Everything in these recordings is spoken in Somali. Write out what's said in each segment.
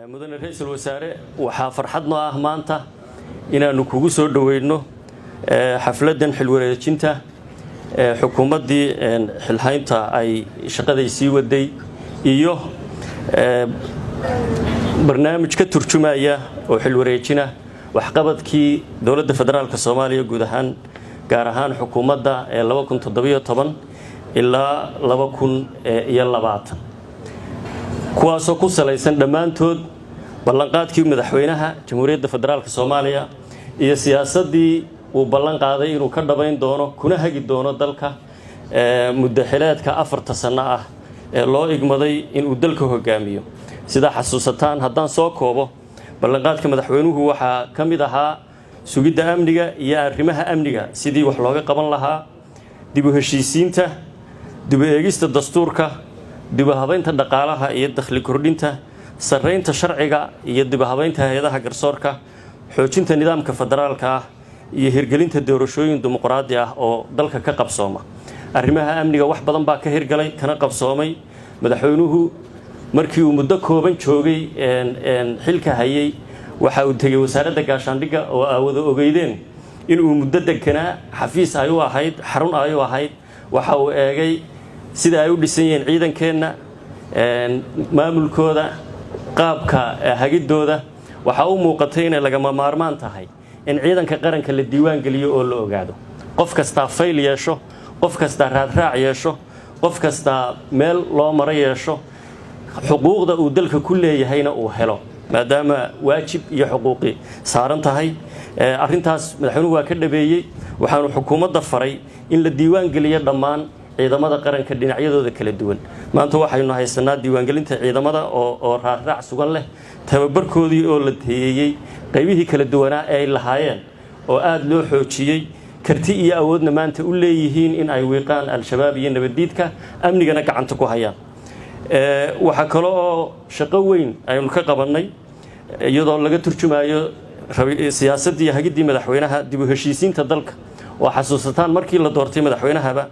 Mudane Ra-iisul Wasaare, waxaa farxad noo ah maanta inaannu kugu soo dhoweyno xafladdan xilwareejinta xukuumaddii xilhaynta ay shaqaday sii waday iyo barnaamij ka turjumaya oo xilwareejina waxqabadkii Dowladda Federaalka Soomaaliya guud ahaan, gaar ahaan xukuumadda ee 2017 ilaa 2020, kuwaasoo ku salaysan dhammaantood ballanqaadkii Madaxweynaha Jamhuuriyadda Federaalka Soomaaliya iyo siyaasaddii uu ballan qaaday inuu ka dhabayn doono kuna hagi doono dalka muddaxileedka 4ta sanno ah ee loo igmaday inuu dalka hogaamiyo. Sidaa xasuusataan, haddaan soo koobo, ballanqaadka madaxweynuhu waxaa ka mid ahaa sugidda amniga iyo arrimaha amniga sidii wax looga qaban lahaa, dib u heshiisiinta, dib u eegista dastuurka, dib u habaynta dhaqaalaha iyo dakhli kordhinta, sarraynta sharciga iyo dib u habaynta hay-adaha garsoorka, xoojinta nidaamka federaalka ah iyo hirgelinta doorashooyin dimuqraadi ah oo dalka ka qabsooma. Arrimaha amniga wax badan baa ka hirgalay kana qabsoomay. Madaxweynuhu markii uu muddo kooban joogay xilka hayay, waxa uu tegey Wasaaradda Gaashaandhigga oo aa wada ogeydeen inuu muddo deganaa, xafiis ay u ahayd, xarun ay u ahayd. Waxa uu eegay sida ay u dhisan yihiin ciidankeenna, maamulkooda, qaabka hagidooda. Waxaa u muuqatay inay lagama maarmaan tahay in ciidanka qaranka la diiwaan geliyo oo la ogaado, qof kastaa fayl yeesho, qof kastaa raadraac yeesho, qof kastaa meel loo maro yeesho, xuquuqda uu dalka ku leeyahayna uu helo, maadaama waajib iyo xuquuqi saaran tahay. Arrintaas madaxweynuhu waa ka dhabeeyey. Waxaanu xukuumadda faray in la diiwaan geliyo dhammaan ciidamada qaranka dhinacyadooda kala duwan. Maanta waxaynu haysanaa diiwaangelinta ciidamada oo raaraac sugan leh, tababarkoodii oo la tayeeyey, qaybihii kala duwanaa ee ay lahaayeen oo aada loo xoojiyey, karti iyo awoodna maanta u leeyihiin in ay wiiqaan Al-Shabaab iyo nabaddiidka, amnigana gacanta ku hayaan. Waxaa kale oo shaqo weyn aynu ka qabannay, iyadoo laga turjumayo siyaasaddii hagiddii madaxweynaha, dib u heshiisiinta dalka, oo xasuusataan markii la doortay madaxweynahaba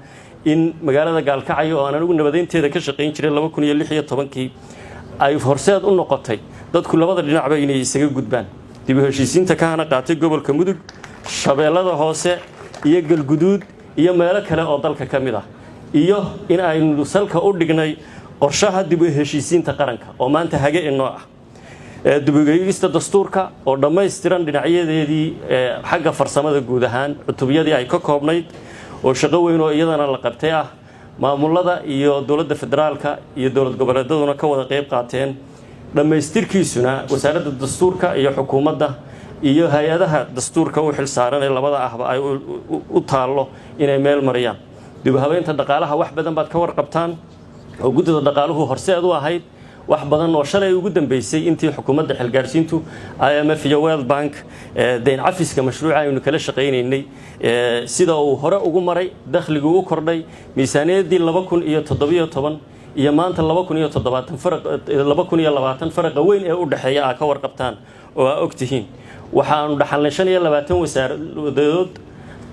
in magaalada Gaalkacyo, oo aan anigu nabadeynteeda ka shaqayn jiray 2016-kii, ay horseed u noqotay dadku labada dhinacba inay isaga gudbaan. Dib u heshiisiinta ka hana qaatay gobolka Mudug, Shabeellada Hoose iyo Galguduud iyo meelo kale oo dalka ka mid ah, iyo in aynu salka u dhignay qorshaha dib u heshiisiinta qaranka oo maanta hage inoo ah, dib u eegista dastuurka oo dhammaystiran dhinacyadeedii xagga farsamada, guud ahaan cutubyadii ay ka koobnayd oo shaqo weyn oo iyadana la qabtay ah, maamulada iyo dowladda federaalka iyo dowlad goboleedaduna ka wada qayb qaateen, dhammaystirkiisuna Wasaaradda Dastuurka iyo xukuumadda iyo hay-adaha dastuurka u xil saaran ee labada ahba ay u taallo inay meel mariyaan. Dib u habeynta dhaqaalaha wax badan baad ka warqabtaan oo guddida dhaqaaluhu horseed u ahayd, wax badan oo shalay ugu dambeysay intii xukuumadda xilgaarsiintu IMF iyo World Bank deyn cafiska mashruuca aynu kala shaqaynaynay, sida uu hore ugu maray, dakhliguu u kordhay, miisaaniyaddii 2017 iyo maanta 2070 faraq, 2020 faraqa weyn ee u dhexeeya aa ka warqabtaan oo aa og tihiin. Waxaanu dhaxalnay 25 wasaaradood,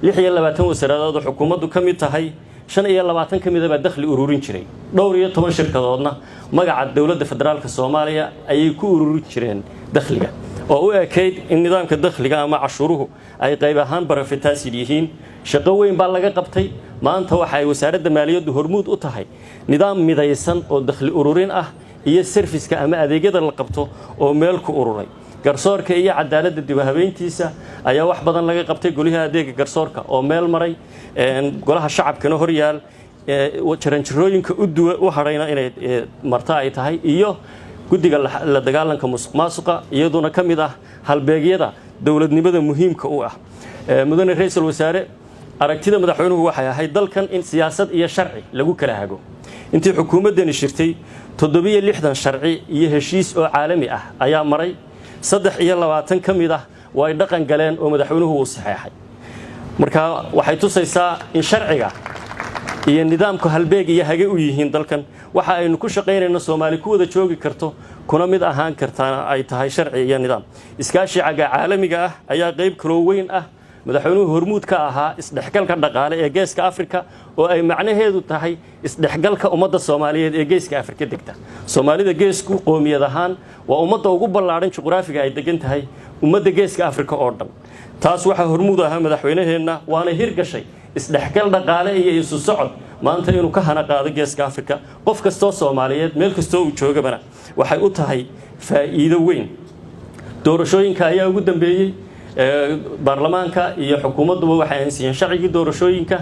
26 wasaaradood oo xukuumaddu ka mid tahay. 25 ka mida baa dakhli ururin jiray. Dhowr iyo toban shirkadoodna magaca Dowladda Federaalka Soomaaliya ayay ku ururin jireen dakhliga, oo u ekayd in nidaamka dakhliga ama cashuuruhu ay qayb ahaan privatized yihiin. Shaqo weyn baa laga qabtay. Maanta waxa ay Wasaaradda Maaliyaddu hormuud u tahay nidaam midaysan oo dakhli ururin ah iyo service-ka ama adeegyada la qabto oo meel ku ururay. Garsoorka iyo cadaaladda dib u habeyntiisa ayaa wax badan laga qabtay, Golaha Adeega Garsoorka oo meel maray, Golaha Shacabkana hor yaal, jaranjarooyinka u hadhayna inay marto ay tahay, iyo guddiga la dagaalanka musuq maasuqa, iyaduna ka mid ah halbeegyada dowladnimada muhiimka u ah. Mudane Ra-iisul Wasaare, aragtida madaxweynuhu waxay ahayd dalkan in siyaasad iyo sharci lagu kala hago. Intii xukuumaddani shirtay, 67 sharci iyo heshiis oo caalami ah ayaa maray. 23 ka mid ah way dhaqan galeen oo madaxweynuhu uu saxeexay. Marka waxay tusaysaa in sharciga iyo nidaamku halbeeg iyo hage u yihiin dalkan. Waxa aynu ku shaqaynayno, Soomaali ku wada joogi karto kuna mid ahaan kartaana ay tahay sharci iyo nidaam. Iskaashiga caalamiga ah ayaa qayb kaloo weyn ah. Madaxweynuhu hormuud ka ahaa isdhexgalka dhaqaale ee Geeska Afrika, oo ay macnaheedu tahay isdhexgalka ummadda Soomaaliyeed ee Geeska Afrika degta. Soomaalida Geesku qoomiyad ahaan waa ummadda ugu ballaadhan juqraafiga ay degan tahay ummadda Geeska Afrika oo dhan. Taas waxaa hormuud ahaa madaxweynaheenna, waana hirgashay isdhexgal dhaqaale iyo isu socod maanta inuu ka hana qaado Geeska Afrika. Qof kastoo Soomaaliyeed meel kastoo uu joogabana waxay u tahay faa'iido weyn. Doorashooyinka ayaa ugu dambeeyey. Baarlamaanka iyo xukuumadduba waxay ansiyeen sharcigii doorashooyinka.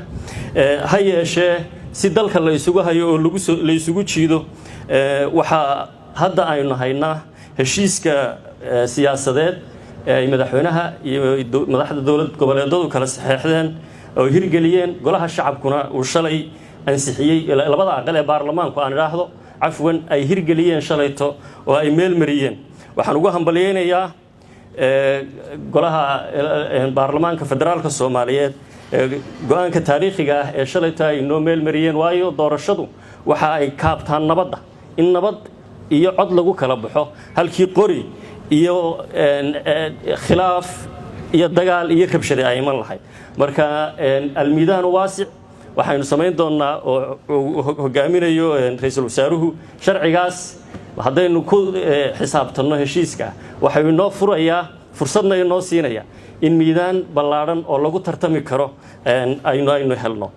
Ha yeeshee, si dalka la isugu hayo oo la isugu jiido, waxaa hadda aynu haynaa heshiiska siyaasadeed ee ay madaxweynaha iyo madaxda dowlad goboleedadu kala saxeexdeen oo hirgeliyeen, golaha shacabkuna uu shalay ansixiyey, labada aqal ee baarlamaanku aan idhaahdo, cafwan, ay hirgeliyeen shalayto oo ay meel mariyeen. Waxaan ugu hambalyeynayaa golaha baarlamaanka federaalka Soomaaliyeed go-aanka taariikhiga ah ee shalayto ay noo meel mariyeen, waayo doorashadu waxa ay kaabtaan nabadda, in nabad iyo cod lagu kala baxo halkii qori iyo khilaaf iyo dagaal iyo rabshade ay iman lahayd. Marka الميدان واسع. Waxaynu samayn doonnaa oo uu hogaaminayo ra-iisul wasaaruhu sharcigaas. Haddaynu ku xisaabtanno heshiiska, waxay inoo furayaa fursadna inoo siinaya in miidaan ballaadhan oo lagu tartami karo aynu helno.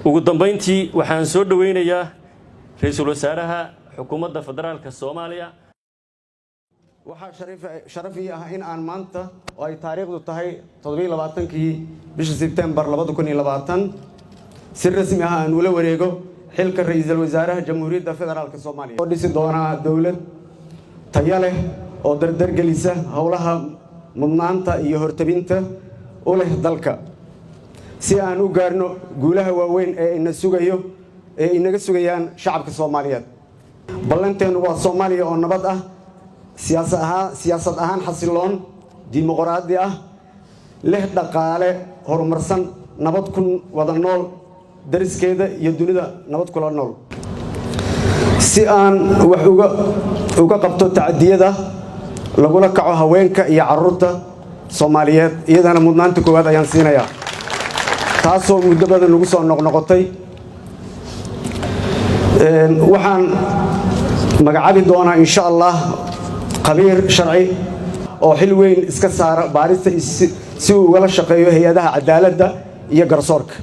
Ugu dambayntii, waxaan soo dhoweynayaa ra-iisul wasaaraha xukuumadda federaalka Soomaaliya. Waxaa sharaf ii ah in aan maanta oo ay taariikhdu tahay 27-kii bisha Sebtembar 2020 si rasmi ah aan ula wareego xilka ra-iisul wasaaraha Jamhuuriyadda Federaalka Soomaaliya, oo dhisi doonaa dowlad tayo leh oo dardargelisa howlaha mudnaanta iyo hortabinta u leh dalka, si aan u gaarno guulaha waaweyn ee ina sugayo, ee inaga sugayaan shacabka Soomaaliyeed. Ballanteennu waa Soomaaliya oo nabad ah, siyaasad ahaan xasiloon, dimuqraadi ah, leh dhaqaale horumarsan, nabad ku wada nool dariskeeda iyo dunida nabad kula nool. Si aan wax uga qabto tacdiyada lagula kaco haweenka iyo carruurta Soomaaliyeed, iyadana mudnaanta koowaad ayaan siinayaa, taasoo muddo badan nagu soo noqnoqotay. Waxaan magacaabi doonaa, insha Allah, khabiir sharci oo xil weyn iska saara baarista, si uu ugala shaqeeyo hay-adaha cadaaladda iyo garsoorka.